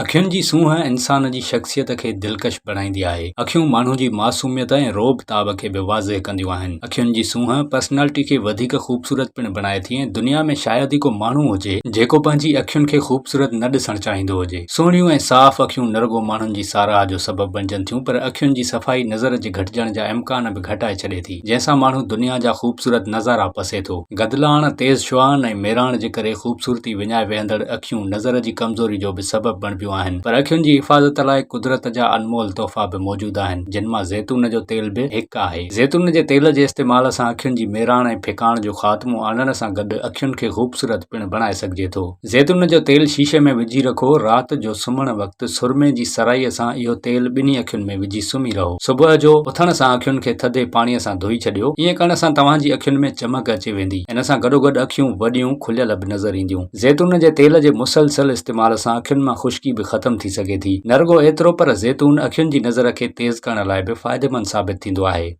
اکين جي سونهن انسان جي شخصيت کي دلڪش بڻائيندي آهي. اکيون ماڻهو جي معصوميت ۽ رعب تاب کي به واضح ڪنديون آهن. اکين جي سونهن پرسنالٽي کي وڌيڪ خوبصورت پڻ بڻائي ٿي ۽ دنيا ۾ شايد ئي ڪو ماڻهو هجي جيڪو پنهنجي اکين کي خوبصورت نه ڏسڻ چاهيندو هجي. سهڻيون ۽ صاف اکيون نه رڳو ماڻهن جي ساراهه جو سبب بڻجن ٿيون پر اکين جي صفائي نظر جي گهٽجڻ جا امڪان به گهٽائي ڇڏي ٿي جنهن سان ماڻهو دنيا جا خوبصورت نظارا پسي ٿو. گدلاڻ، تيز شعاعن ۽ ميراڻ جي ڪري خوبصورتي وڃائي ويهندڙ اکيون نظر جي ڪمزوري جو به سبب بڻبيون آهن پر اکين جي حفاظت لاء قدرت جا انمول تحفا به موجود آهن جن مان زيتون جو تيل به هڪ آهي. زيتون جي تيل جي استعمال سان اکين جي ميراڻ ۽ ڦڪاڻ جو خاتمو آڻڻ سان گڏ اکين کي خوبصورت پڻ بڻائي سگهجي ٿو. زيتون جو تيل شيشي ۾ وجهي رکو، رات جو سمهڻ وقت سرمي جي سرائيء سان اهو تيل ٻنهي اکين ۾ وجهي سمهي رهو. صبح جو اٿڻ سان اکين کي ٿڌي پاڻيء سان ڌوئي ڇڏيو. ائين ڪرڻ سان توهان جي اکين ۾ چمڪ اچي ويندي. ان سان گڏوگڏ اکيون وڏيون کليل به نظر اينديون. زيتون جي تيل جي مسلسل استعمال سان اکين مان خشڪي به ختم ٿي سگهي ٿي. نه رڳو ايترو پر زيتون اکين جي نظر کي تيز ڪرڻ لاء به فائديمند ثابت ٿيندو آهي.